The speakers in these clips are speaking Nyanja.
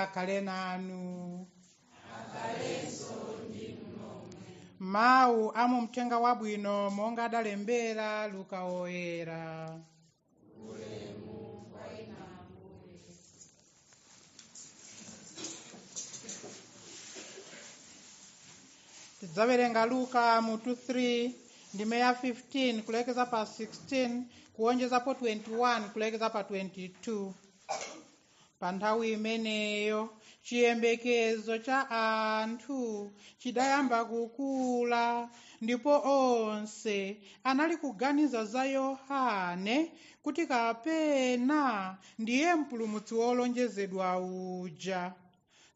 Akhale nanu. Mawu a mu mthenga wabwino monga adalembera Luka woyera. Tidzawerenga Luka mutu 3 ndime ya 15 kulekeza pa 16 kuonjezapo 21 kulekeza pa 22. Pa nthawi imeneyo chiyembekezo cha anthu chidayamba kukula, ndipo onse anali kuganiza za Yohane kuti kapena ndiye mpulumutsi wolonjezedwa uja.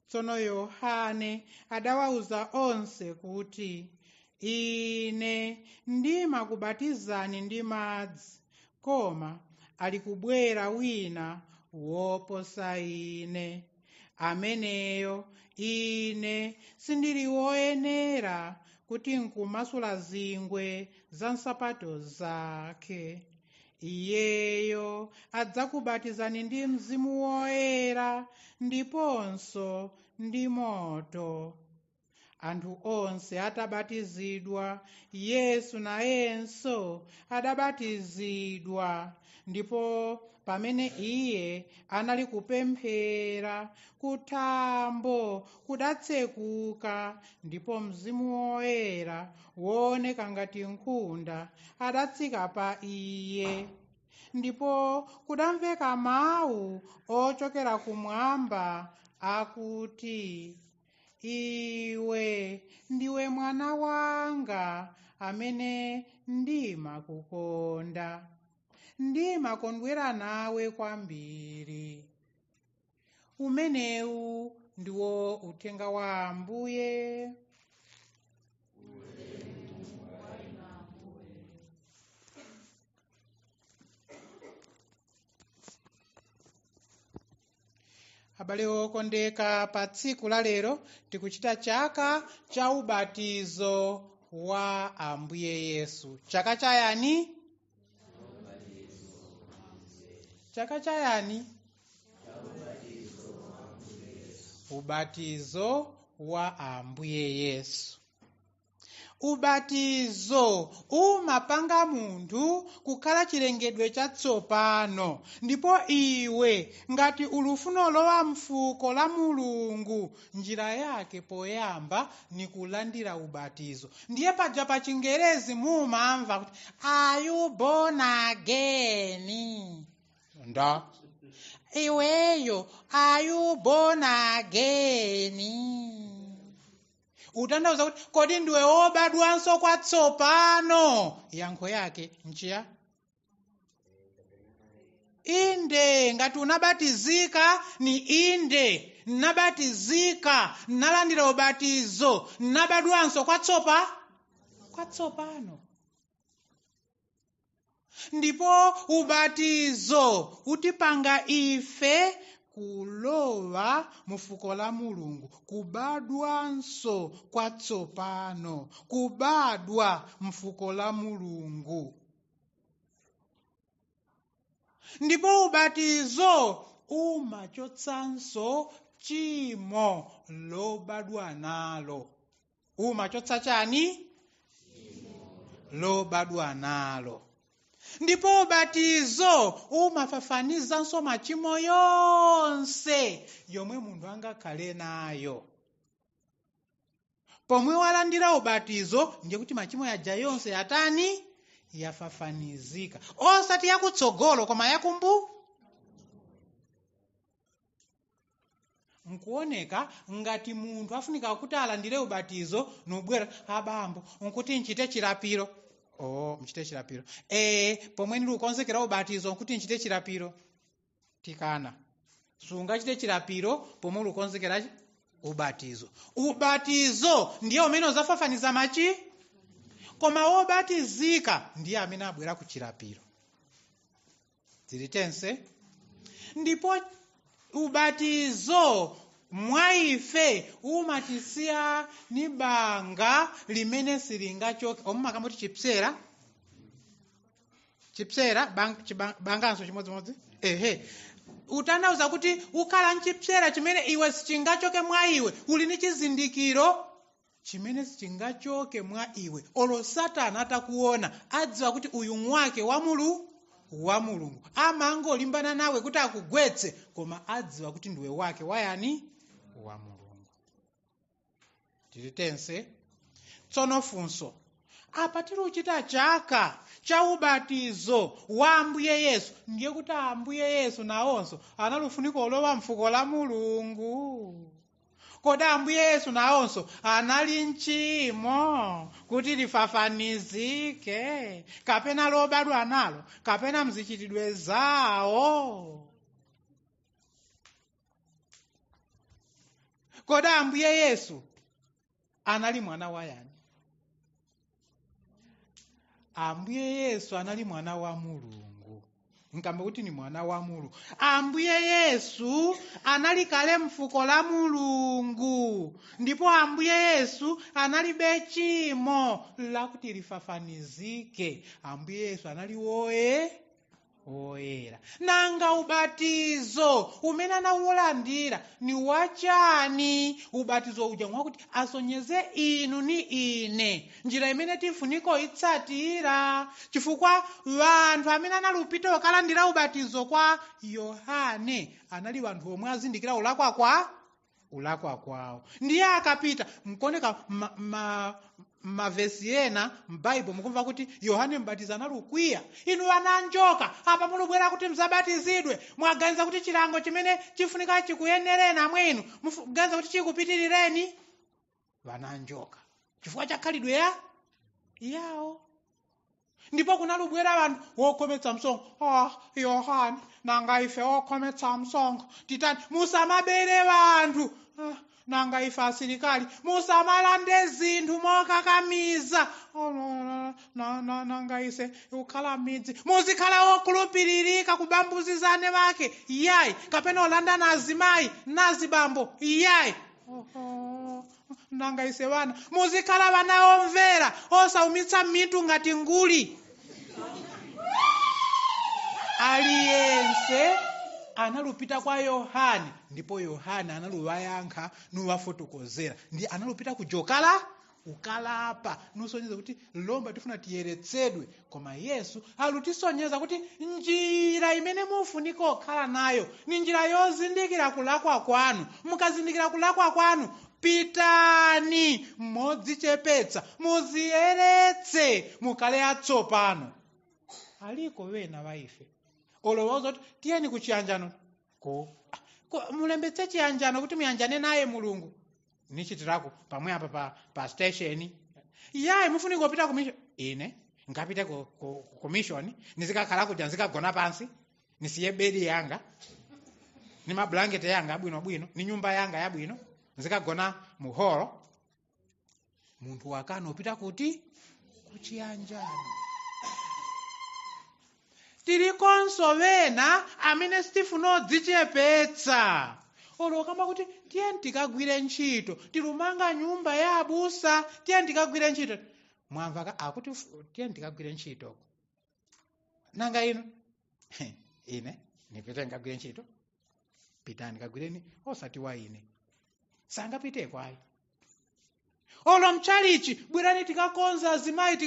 Tsono Yohane adawawuza onse kuti, ine ndimakubatizani ndi madzi, koma ali kubwera wina woposa ine, ameneyo ine sindili woyenera kuti nkumasula zingwe za nsapato zake. Iyeyo adzakubatizani ndi Mzimu Woyera ndiponso ndi moto. Anthu onse atabatizidwa, Yesu nayenso adabatizidwa, ndipo pamene iye anali kupemphera, kuthambo kudatsekuka, ndipo Mzimu Woyera wooneka ngati nkhunda adatsika pa iye. Ndipo kudamveka mawu ochokera kumwamba akuti, iwe ndiwe mwana wanga amene ndimakukonda, ndimakondwera nawe kwambiri. Umenewu ndiwo uthenga wa Ambuye. Abale okondeka, pa tsiku la lero tikuchita chaka cha ubatizo wa Ambuye Yesu. Chaka cha yani? Chaka cha yani? Ubatizo wa Ambuye Yesu. Ubatizo umapanga munthu kukhala chilengedwe chatsopano, ndipo iwe ngati ulufuna lowa mfuko la Mulungu, njira yake poyamba ni kulandira ubatizo. Ndiye paja pa Chingerezi mumamva kuti are you born again? Nda iweyo are you born again? Utanthauza kuti kodi ndiwe wobadwanso kwatsopano? Yankho yake nchiya inde. Ngati unabatizika ni inde, nabatizika, nalandira ubatizo, nabadwanso kwatsopano. Ndipo ubatizo utipanga ife kulowa mufuko la Mulungu, kubadwanso kwatsopano, kubadwa mfuko la Mulungu. Ndipo ubatizo umachotsanso chimo lobadwa nalo. Umachotsa chani? Lobadwa nalo. Ndipo ubatizo umafafanizanso machimo yonse yomwe munthu angakhale nayo. Pomwe walandira ubatizo ndiye kuti machimo yaja yonse yatani? Yafafanizika. Osati yakutsogolo koma yakumbu. Nkuoneka ngati munthu afunika kuti alandire ubatizo nubwera abambo nkuti nchite chilapiro. Oh, mchite chilapiro. Pomwe ndili kukonzekera ubatizo nkuti nchite chilapiro. Tikana. Sungachite chilapiro pomwe uli kukonzekera ubatizo. Ubatizo ndiye umene uzafafaniza machi, koma wobatizika ndiye amene abwera ku chilapiro. Tili tense? Ndipo ubatizo mwa ife umatisiya ni banga limene silingachoke. Omwe makamoti chipsera, chipsera banganso chimodzimodzi. Ehe, Utanthauza kuti ukhala nchipsera chimene iwe sichingachoke mwa iwe, uli ndi chizindikiro chimene sichingachoke mwa iwe. Olo Satana atakuona adziwa kuti uyu mwake wa Mulungu, amangolimbana nawe kuti akugwetse, koma adziwa kuti ndiwe wake wayani? Wa Mulungu. Tili tense? Tsono funso apa, tili uchita chaka cha ubatizo wa Ambuye Yesu, ndiye kuti Ambuye Yesu nawonso analufunika olowa mfuko la Mulungu. Kodi Ambuye Yesu nawonso anali mchimo kuti lifafanizike, kapena lobadwa nalo, kapena mzichitidwe zawo? Kodi Ambuye Yesu anali mwana wa yani? Ambuye Yesu anali mwana wa Mulungu. Nkambe kuti ni mwana wa Mulungu. Ambuye Yesu anali kale mfuko la Mulungu, ndipo Ambuye Yesu analibe chimo lakuti lifafanizike. Ambuye Yesu anali woyera. Nanga ubatizo umene anawulandira ni wachani? Ubatizo uja mwakuti asonyeze inu ni ine njira imene tifuniko itsatira, chifukwa vanthu amene analupita okalandira ubatizo kwa Yohane anali vanthu omwe azindikira ulakwa kwawo. Ndiye akapita mkoneka mavesi ena m'Baibo mukumva kuti Yohane Mbatizi analukwiya, inu ananjoka, apa mulubwera kuti mzabatizidwe, mwaganiza kuti chilango chimene chifunika chikuyenereni amwenu, muganiza kuti chikupitirireni. Vananjoka chifukwa cha khalidwe yawo. Ndipo kunalubwera vanthu wokhometsa msonkho. Yohane, nanga ife okhometsa msonkho titani? Musamabere vanthu. Nanga ife asilikali musamalande zinthu mokakamiza. Nanga ise ukhala midzi muzikhala wokhulupiririka kubambuzizane vake yayi, kapena olanda nazimayi nazibambo yayi. Nanga ise vana muzikhala vana omvera osaumitsa mitu ngati nguli. Aliyense analupita kwa Yohane, ndipo Yohane analuwayankha nuwafotokozera. Ndi analupita kujokala ukalapa nusonyeza kuti lomba tifuna tiyeretsedwe. Koma Yesu alutisonyeza kuti njira imene mufunika okhala nayo ni njira yozindikira kulakwa kwanu. Mukazindikira kulakwa kwanu, pitani modzichepetsa, muziyeretse, mukhale atsopano. Aliko wena wa ife olowooza kuti tiyeni kuchiyanjano mulembetse chiyanjano kuti muyanjane naye Mulungu. Nichitirako pamwe apa pa station yayi, mufunika kupita ku mission. Ine ngapite ku mission, nizikakhala kuja, nzikagona pansi, nisiye bedi yanga ni mablanketi yanga abwinobwino ni nyumba yanga yabwino, nzikagona mu holo. Munthu wakana upita kuti kuchiyanjano. Tilikonso wena amene sitifuna odzichepetsa. Olokamba kuti tiye tikagwire ntchito, tilumanga nyumba ya abusa, tiye tikagwire ntchito. Mwamva akuti tiye tikagwire ntchito. Nanga inu? Ine nipite nkagwire ntchito? Pitani kagwireni, osati wa ine. Sangapite kwayi. Olo mchalichi, bwerani tikakonza azimayi,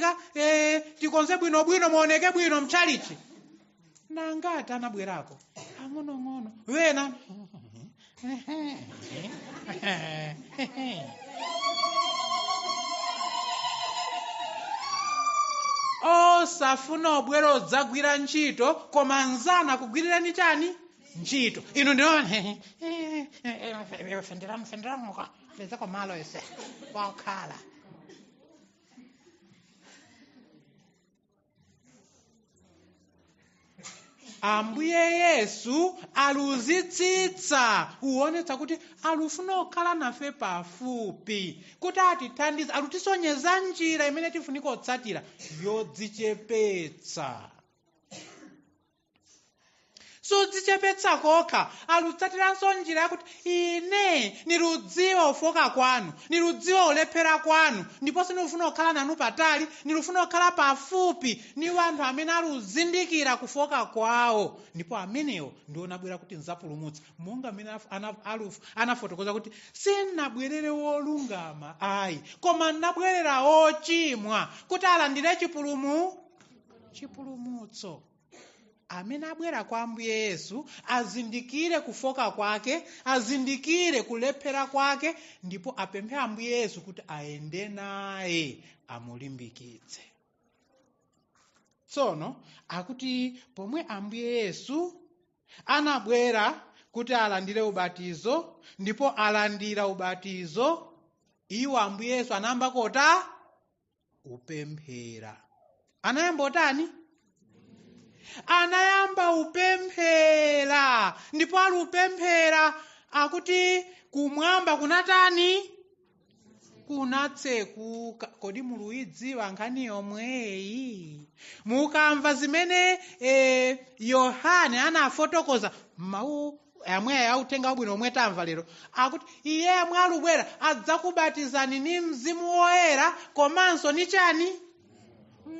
tikonze bwinobwino, muoneke bwino mchalichi. Nangati anabwerako ang'onong'ono wena osafuna obwera odzagwira ntchito, koma anzana kugwirirani chani ntchito. Inu ndino fenderamuka pezako malo ese wakhala. Ambuye Yesu aluzitsitsa uonetsa kuti alufuna okhala nafe pafupi kuti atithandize, alutisonyeza njira imene tifunika otsatira yodzichepetsa. Sudzichepetsa kokha, alutsatiranso njira yakuti ine niludziwa ufoka kwanu, niludziwa ulephera kwanu, ndiponso nilufuna kukhala nanu patali, nilufuna kukhala pafupi ni wanthu amene aluzindikira kufoka kwawo, ndipo amenewo ndiwo nabwera kuti nzapulumutsa, monga amene anafotokoza kuti sinabwerere wolungama ayi, koma nabwerera ochimwa kuti alandire chipulumutso. Amene abwera kwa Ambuye Yesu azindikire kufoka kwake, azindikire kulephera kwake, ndipo apemphe Ambuye Yesu kuti ayende naye amulimbikitse. Tsono akuti pomwe Ambuye Yesu anabwera kuti alandire ubatizo, ndipo alandira ubatizo, iwo Ambuye Yesu anayamba kota upemphera. Anayamba otani? Anayamba upemphera, ndipo ali upemphera akuti kumwamba kunatani? Kunatsekuka. Kodi muluidziwa nkhani yomweyi? Mukamva zimene Yohane anafotokoza mawu amwe autenga wabwino omwe tamva lero, akuti iye amwe alubwera adzakubatizani ni Mzimu Woyera komanso ni chani?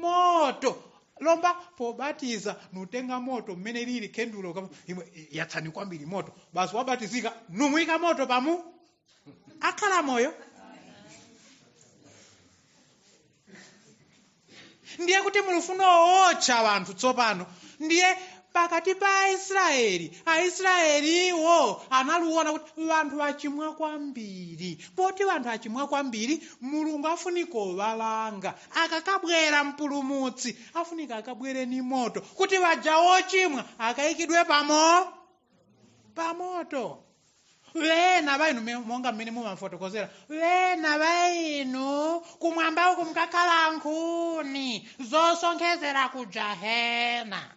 Moto. Lomba pobatiza nutenga moto mmene lili kendulo kama imwe yatsani kwambiri moto, basi wabatizika numuyika moto pamu akhala moyo. Ndiye kuti mulufuna owotcha wanthu tsopano. Ndiye pakati pa Aisraeli, Aisraeliwo analuona kuti wanthu achimwa kwambiri. Poti wanthu achimwa kwambiri, Mulungu afunika owalanga. Akakabwera mpulumutsi, afunika akabwere ni moto kuti waja wochimwa akayikidwe pamoto. Wena vainu monga mmene mumafotokozera, wena vainu kumwamba uku mukakhala nkhuni zosonkhezera ku jahena.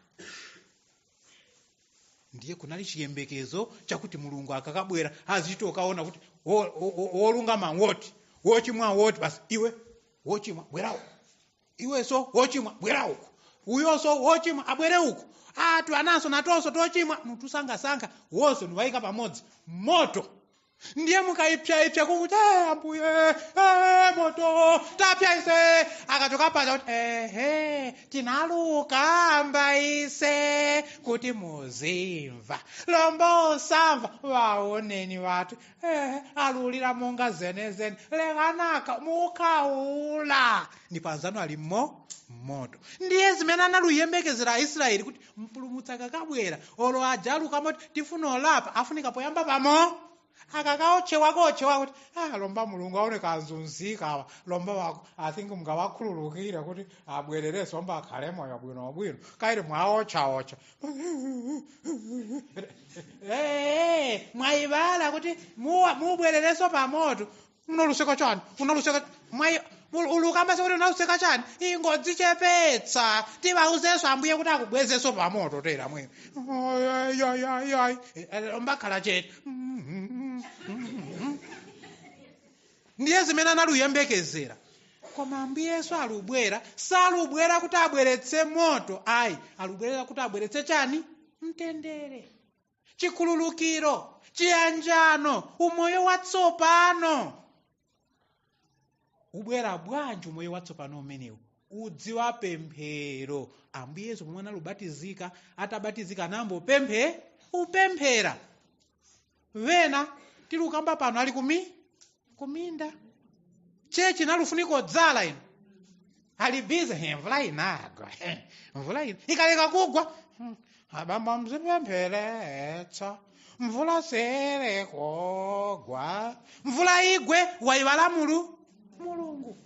Ndiye kunali chiyembekezo chakuti Mulungu akakabwera azitokaona kuti wolungama woti, wochimwa woti, basi iwe wochimwa bwera uku, iwenso wochimwa bwera uku, uyonso wochimwa abwere uku, atu ananso natonso tochimwa nutusangasankha wonse nuwayika pamodzi moto. Ndiye mukayipyayipya kukuti ambuye moto tapya ise, akachoka paja kuti ehe tinalukamba ise kuti muzimva, lomba osamva waoneni watu alulira monga zenezene lekanaka mukaula, ndipo anzanu ali moto. Ndiye zimene analuyembekezera Aisraeli kuti mpulumutsi akakabwera olo aja aluka moti tifuna olapa afunika poyamba pamo akakaotchewa kuti lomba Mulungu aone kazunzika awa, lomba wako I think mungawakhululukire kuti abwererenso lomba akhale moyo bwinobwino kaili mwaotchaotcha. Mwayiwala kuti mubwererenso pamoto. Munaluseka chani? Munaluseka mwayi ulukamba sekuti unaluseka chani? Ingodzichepetsa tiwauzenso Ambuye kuti akubwezenso pamoto tera mwene. Lomba khala chete. Ndiye zimene analuyembekezera. Koma Ambuye Yesu alubwera, salubwera kuti abweretse moto ayi, alubwerera kuti abweretse chani? Mtendere, chikhululukiro, chiyanjano, umoyo watsopano. Ubwera bwanji umoyo watsopano umenewu? Udziwa pemphero. Ambuye Yesu pomwe analubatizika, atabatizika anambo upemphera. Wena tilukamba pano ali kuminda chechi nalufuniko dzala ino ali bize, mvula inagwa, mvula ina ikaleka kugwa, abamba mzipempheretsa mvula sere kogwa, mvula igwe wayiwala Mulungu.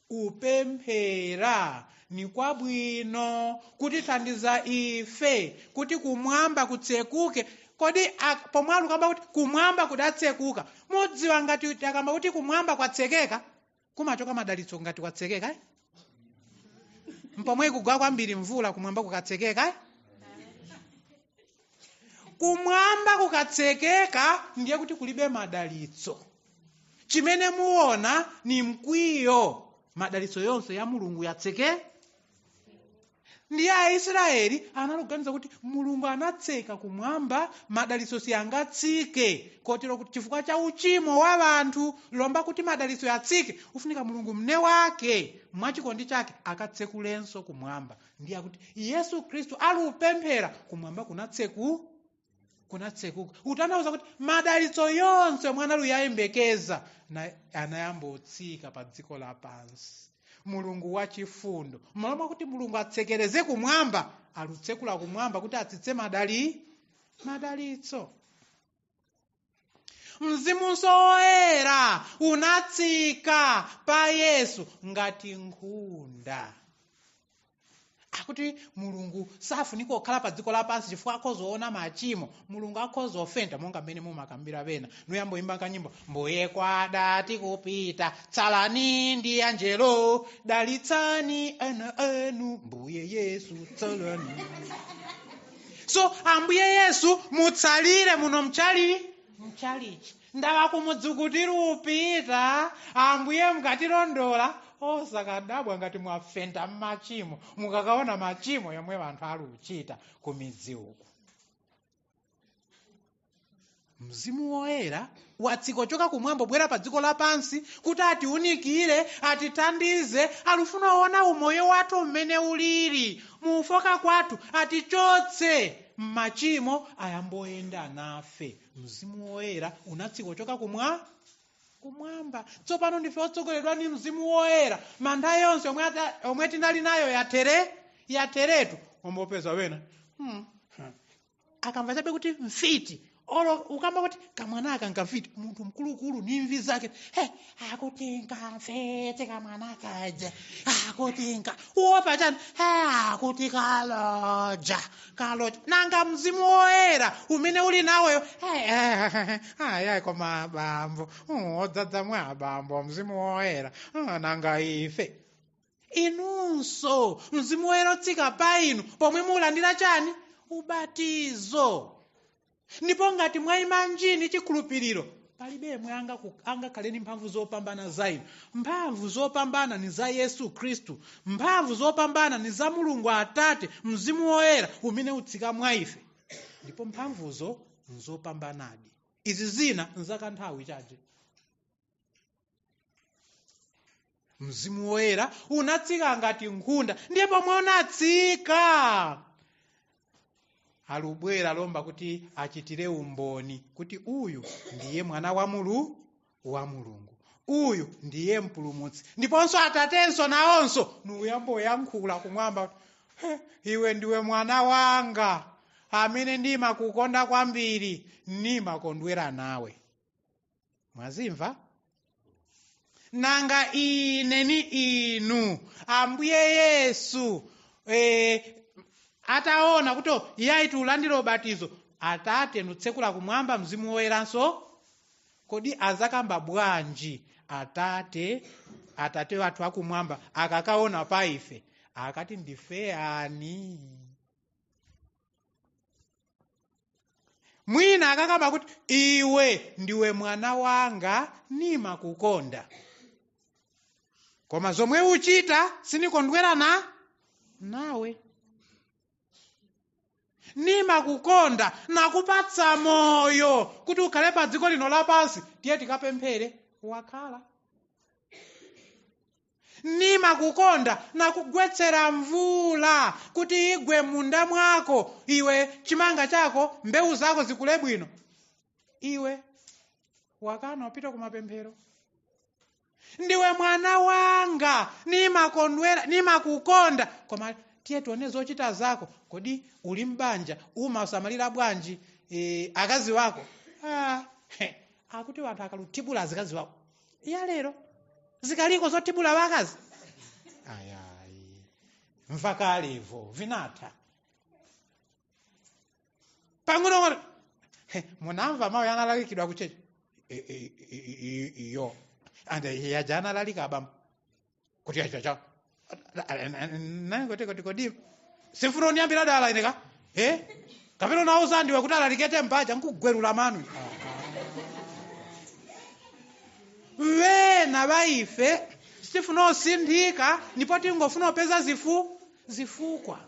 Upemphera ni kwabwino kutithandiza ife kuti kumwamba kutsekuke. Kodi pomwe alukamba kuti kumwamba kudatsekuka, mudziwa ngati takamba kuti kumwamba kwatsekeka, kumachoka madalitso ngati kwatsekeka Mpomwe kugwa kwambiri mvula kumwamba kukatsekeka Kumwamba kukatsekeka ndiye kuti kulibe madalitso. Chimene muona ni mkwiyo. Madalitso yonse ya Mulungu yatseke. Ndiye Aisraeli analuganiza kuti Mulungu anatseka kumwamba, madalitso siyangatsike, kotero kuti chifukwa cha uchimo wa anthu, lomba kuti madalitso yatsike, ufunika Mulungu mne wake mwachikondi chake akatsekulenso kumwamba. Ndiye akuti Yesu Khristu alupemphera kumwamba kunatsekuka, utanthauza kuti madalitso yonse mwana luyayembekeza anayambotsika pa dziko lapansi. Mulungu wachifundo, m'malo mwakuti Mulungu atsekereze kumwamba, alutsekula kumwamba kuti atsitse madalitso. Mzimunso Woyera unatsika pa Yesu ngati nkhunda. Akuti Mulungu safunika kukhala pa dziko lapansi chifukwa akhozoona machimo. Mulungu akhozofenta monga mmene mumakambira pena nuyamboimba kanyimbo, mbuye kwadati kupita tsalani ndi anjelo, dalitsani ana anu mbuye Yesu tsalani. So Ambuye Yesu mutsalire muno mchalichi, ndawa kumudzi kuti upita Ambuye mukatilondola osakadabwa ngati mwafenta mmachimo, mukakaona machimo yomwe anthu aluchita ku midzi uku. Mzimu Woyera watsika kuchoka kumwamba bwera pa dziko lapansi kuti atiunikire, atithandize, alufuna kuona umoyo wathu mmene ulili, mufoka kwathu atichotse mmachimo, ayamboyenda nafe. Mzimu Woyera unatsika kuchoka kumwamba. Tsopano ndife otsogoleredwa ndi Mzimu Woyera. Mantha yonse omwe tinali nayo yatheretu. Ombopeza wena akamva chabe kuti mfiti, olo ukamba kuti kamwana aka nkamfiti, munthu mkulukulu ni mvi zake, he akuti nkamfiti kamwana kaja, akuti nka uopa chani, he akuti kaloja kaloja. Nanga Mzimu Woyera umene uli naweyo, ayi koma abambo, odzadza mwa abambo Mzimu Woyera, nanga ife inunso Mzimu Woyera otsika pa inu pomwe mulandira chani? Ubatizo. Ndipo ngati mwayima njini chikhulupiriro, palibe yemwe angakhale ndi mphamvu zopambana za inu. Mphamvu zopambana ni za Yesu Khristu, mphamvu zopambana ni za Mulungu Atate, Mzimu Woyera umene utsika mwa ife. Ndipo mphamvuzo nzopambanadi. Izi zina nzakanthawi chaje. Mzimu Woyera unatsika ngati nkhunda, ndiye pomwe unatsika alubwera lomba kuti achitire umboni kuti uyu ndiye mwana wa Mulungu, uyu ndiye mpulumutsi. Ndiponso atatenso nawonso nuyamboyankhula kumwamba, iwe ndiwe mwana wanga amene ndimakukonda kwambiri, ndimakondwera nawe. Mwazimva? Nanga ine ni inu Ambuye Yesu ataona kuti iye atiulandira ubatizo, Atate nutsekula kumwamba Mzimu Woyeranso, kodi azakamba bwanji Atate wathu akumwamba akakaona pa ife akati ndife ani? Mwina akakamba kuti iwe ndiwe mwana wanga nimakukonda, koma zomwe uchita sinikondwera nawe. Nimakukonda nakupatsa moyo kuti ukhale pa dziko lino lapansi, tiye tikapemphere wakhala. Nimakukonda nakugwetsera mvula kuti igwe munda mwako, iwe chimanga chako mbewu zako zikule bwino, iwe wakana upita kumapemphero. Ndiwe mwana wanga nimakondwera, nimakukonda, koma tiye tione zochita zako. Kodi uli mbanja umasamalira bwanji akazi wako? Akuti wanthu akalutibula azikazi wako iya lero zikaliko zotibula wakazi ayayi mvakalevo vinatha pang'ono. Munamva mawu yanalalikidwa kuchechi iyo ande yaja analalika abambo kuti yachacha kodi simfuna uniyambira dala ineka kapena unauza ndiwe kuti alalikete mbaja nkugwerula manu. Wena baife Sitifuna osinthika ndipo tingofuna opeza zifukwa.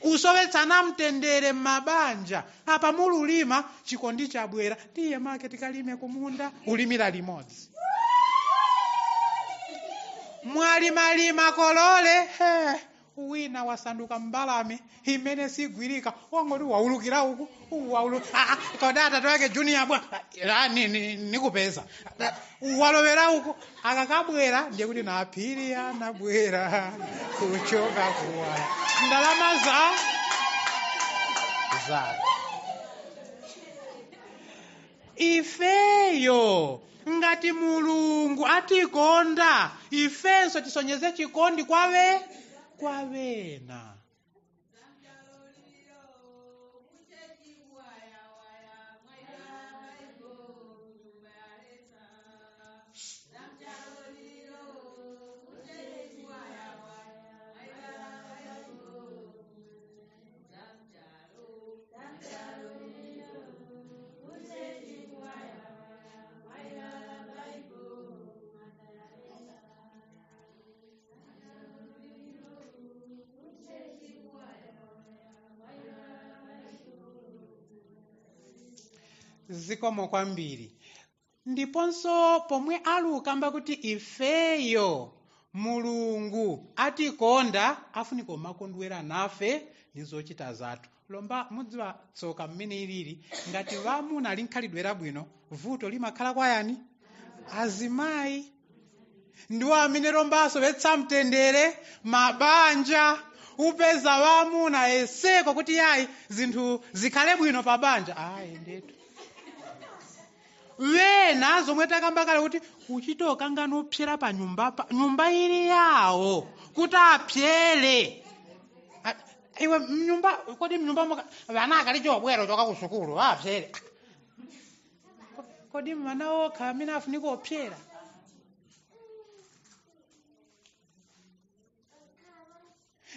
Usowetsana mtendere m'mabanja. Apa mululima chikondi chabwera, tiye make tikalime kumunda, ulimira limodzi. Mwalimalima kolole, he, wina wasanduka mbalame imene sigwirika, wangoti waulukira uku, kodi atatu wake junior bwa, nikupeza. Walowera uku, akakabwera ndiye kuti naphiri anabwera kuchoka kuwala. Ndalama zake. Ifeyo ngati Mulungu atikonda, ifenso tisonyeze chikondi kwavena. Zikomo kwambiri. Ndiponso pomwe alukamba kuti ifeyo Mulungu atikonda, afunika umakondwera nafe ndi zochita zathu. Lomba mudziwa tsoka mmene ilili, ngati vamuna ali nkhalidwe labwino, vuto limakhala kwa yani? Azimayi. Ndiwo amene lomba asowetsa mtendere mabanja, upeza vamuna eseko kuti yayi zinthu zikhale bwino pa banja. Ayi ndetu. Wena zomwe takamba kale kuti uchitoka ngano upyera pa nyumba pa nyumba ili yawo kuti apyere. Iwe mnyumba, kodi mnyumba vana akali chobwera choka ku sukulu apyere. Kodi mwana wokha amene afunika opyera?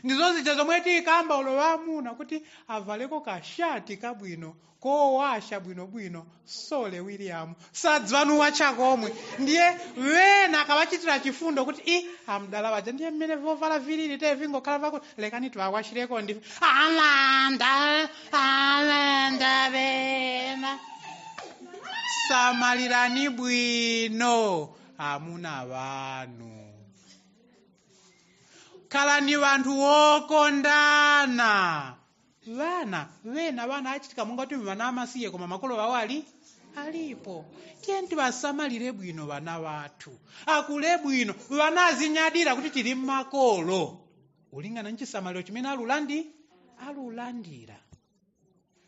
Ndizo zija zomwe tikamba ulo wamuna kuti avaleko kashati kabwino kowasha bwinobwino, Sole William sadziwanuwa chakomwe. Ndiye wena akawachitira chifundo kuti i amdala waja ndiye mmene vovala vilili te vingokhala vakuti lekani tiwakwashireko ndi alanda alanda vena. Samalirani bwino amuna vanu. Khalani vanthu wokondana. Vana vena vana achitika monga kuti vana amasiye koma makolo awo alipo. Tiye tiwasamalire bwino vana vathu, akule bwino, vana azinyadira kuti tili mmakolo ulingana nchisamaliro chimene alulandira.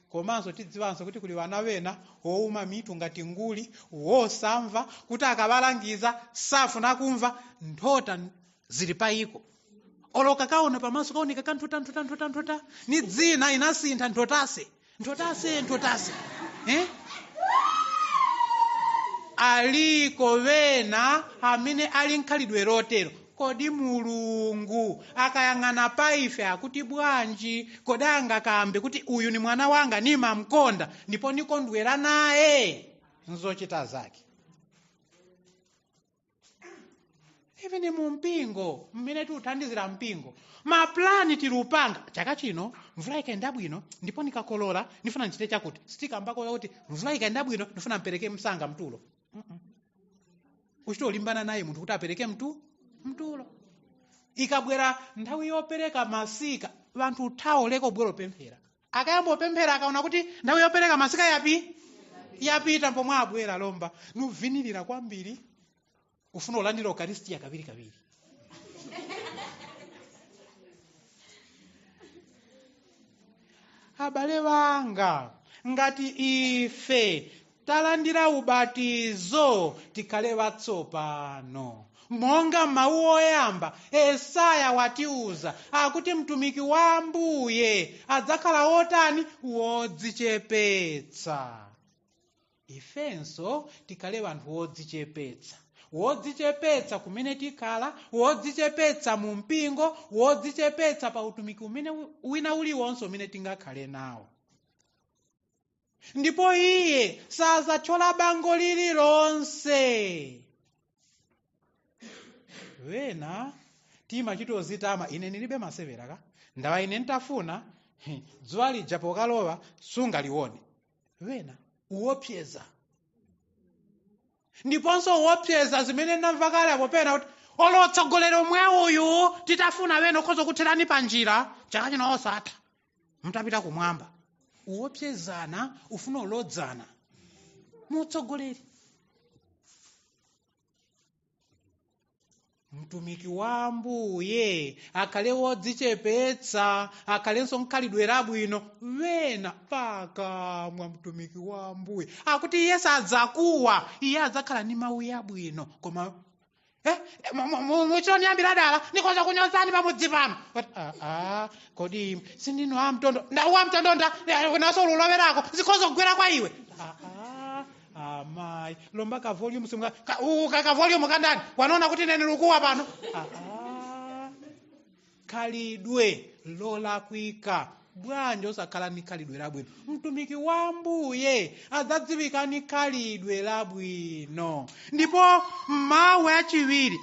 Komanso tidziwanso kuti kuli vana vena wowuma mitu ngati nguli, wosamva kuti akawalangiza safuna kumva, nthota zili payiko. Oloka kaona pamaso kaoneka kanthota nthota nthota nthota, ni dzina inasintha nthotase nthotase nthotase. Aliko vena amene ali nkhalidwe lotero. Kodi Mulungu akayang'ana pa ife akuti bwanji? Kodi angakambe kuti uyu ni mwana wanga nimamkonda ndipo nikondwera naye nzochita zake? Even mu mpingo mmene tiuthandizira mpingo, maplani tilupanga chaka chino mvula ikaenda bwino ndipo nikakolola ndifuna nchite chakuti. Sitikambako kuti mvula ikaenda bwino ndifuna mpereke msanga mtulo. Uchitolimbana naye munthu kuti apereke mtulo. Ikabwera nthawi yopereka masika, vanthu thawo leko bwero pemphera. Akayamba opemphera akaona kuti nthawi yopereka masika yapita, pomwe abwera lomba nuvinirira kwambiri ufuna ulandira Eucharistia kabiri kabiri. Abale wanga, ngati ife talandira ubatizo tikhale watsopano. Monga mawu oyamba Yesaya watiuza akuti mtumiki wa Ambuye adzakhala wotani? Wodzichepetsa. Ifenso tikhale wanthu wodzichepetsa. Wodzichepetsa kumene tikhala, wodzichepetsa mu mpingo, wodzichepetsa pa utumiki umene wina uliwonse umene tingakhale nawo. Ndipo iye sazathyola bango lililonse. Wena timachitozitama, ine nilibe masewera ka ndawa, ine ntafuna dzuwa lija pokalowa sungaliwone. Wena uwopyeza, ndiponso uwopyeza zimene ndamva kale apo pena kuti olotsogolera omwe uyu titafuna wena ukhoza kutherani pa njira chaka chino osatha mutapita kumwamba. Uwopyezana, ufuna ulodzana mutsogoleri. Mtumiki wa Ambuye akhale wodzichepetsa, akhalenso mkhalidwe labwino. Wena pakamwa mtumiki wa Ambuye akuti iye sadzakuwa, iye adzakhala ndi mawu yabwino, koma muchoniyambira dala nikhoza kunyozani pamudzi pano. But, kodi sindinu amtondo wamtondonda naso lulowerako zikhoza kugwera kwa iwe. Amayi lomba ka volume simka ka volume kandani wanaona kuti nene lukuwa pano. Khalidwe lolakwika bwanji osakhala ni khalidwe labwino. Mtumiki wa Ambuye adzadziwika ni khalidwe labwino. Ndipo mawu achiwiri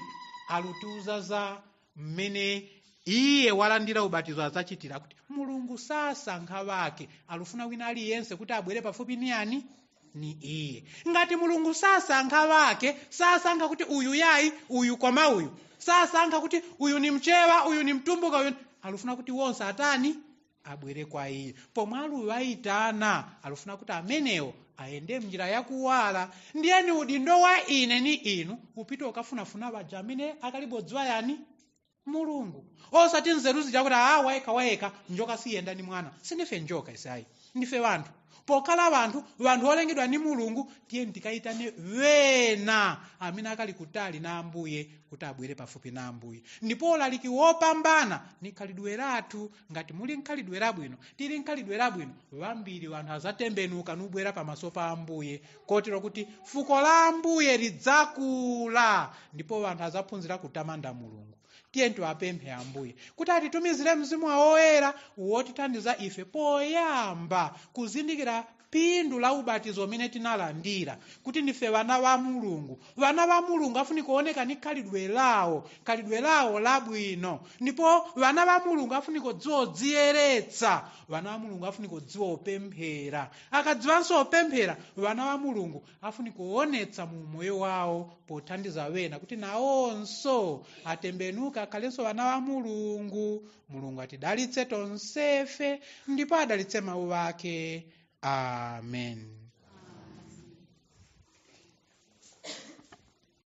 alutiuza za mmene iye walandira ubatizo adzachitira kuti Mulungu sasankha wake, alufuna wina aliyense kuti abwere pafupi ni ani ni iye. Ngati Mulungu sasankha wake, sasankha kuti uyu yayi uyu koma uyu, sasankha kuti uyu ni mchewa uyu ni mtumbuka uyu, alufuna kuti wonse atani abwere kwa iye. Pomwe aluwayitana alufuna kuti amenewo ayende mnjira yakuwala. Ndiyeni udindo wa ine ni inu upite ukafunafuna waja amene akalibodziwa yani Mulungu, osati nzeru zija kuti wayekha wayekha njoka siyenda ni mwana. Sindife njoka isayi, ndife wanthu. Pokhala wanthu, wanthu olengedwa ni Mulungu, tiye tikayitane wena amene akali kutali na Ambuye kuti abwere pafupi na Ambuye. Ndipo ulaliki wopambana ni khalidwe lathu. Ngati muli nkhalidwe labwino, tili nkhalidwe labwino, wambiri wanthu azatembenuka nubwera pamaso pa Ambuye, kotero kuti fuko la Ambuye lidzakula ndipo wanthu azaphunzira kutamanda Mulungu. Tiye tiwapemphe Ambuye kuti atitumizire mzimu woyera wotithandiza ife poyamba kuzindikira phindu la ubatizo umene tinalandira, kuti ndife vana va Mulungu. Vana va Mulungu afunika kuoneka ni khalidwe lawo, khalidwe lawo labwino. Ndipo vana va Mulungu afunika kudziwa odziyeretsa, vana va Mulungu afunika kudziwa opemphera. Akadziwanso opemphera, vana va Mulungu afunika kuonetsa mu moyo wawo pothandiza wena kuti nawonso atembenuka akhalenso vana va Mulungu. Mulungu atidalitse tonsefe ndipo adalitse mawu ake. Amen.